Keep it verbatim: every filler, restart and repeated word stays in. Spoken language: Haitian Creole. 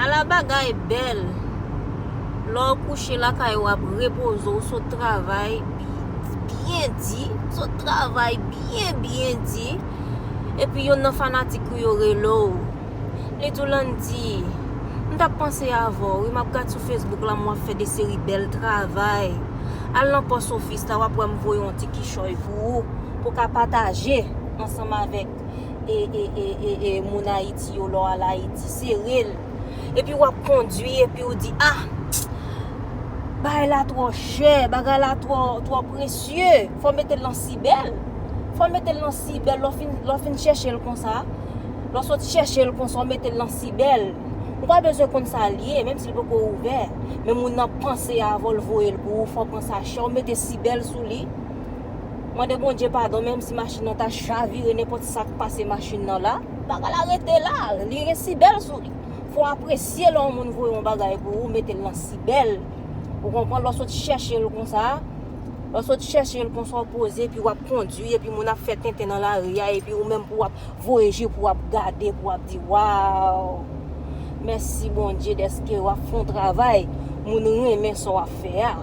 Ala bagay bèl. Lè w kouche lakay ou ap repoze, w sot travay byen di, sot travay byen byen di, epi yonn nan fanatik ou yo rele w. Li di w, Landy, m t ap panse avè w wi, m ap gad sou Facebook la, m wè w ap fè de seri bèl travay. Al nan pòs ofis la, w ap wè m voye yon ti kichòy pou ou, pou w ka pataje ansanm avèk e, e, e, e, e moun Ayiti yo, lè w al Ayiti, sere l. Epi w ap kondwi, epi w di, ah, bagay la twò chè, bagay la twò, twò presye, fò w mete l nan sibèl. Fò w mete l nan sibèl, lè w fin, lè w fin chèche l konsa, lè w sot chèche l konsa, w mete l nan sibèl. Ou pa bezwen konn sa l ye, menm si l poko ouvè. Men moun nan panse avè w, l voye l pou ou, fò w pran sachè, w mete sibèl sou li. Mande Bondye padon, menm si machin nan ta chavire, nenpòt sa k pase machin nan la, bagay la rete la, li gen sibèl sou li. Fò w apresye lè yon moun voye yon bagay pou ou, mete l nan sibèl. Ou konprann? Lè w sot chèche l konsa, lè w sot chèche l konsa, w poze, epi w ap kondwi, epi moun ap fè tenten nan lari a, epi ou menm pou w ap voye je pou w ap gade, pou w ap di, waw! Mèsi Bondye dèske w ap fè yon travay, moun renmen sa w ap fè a.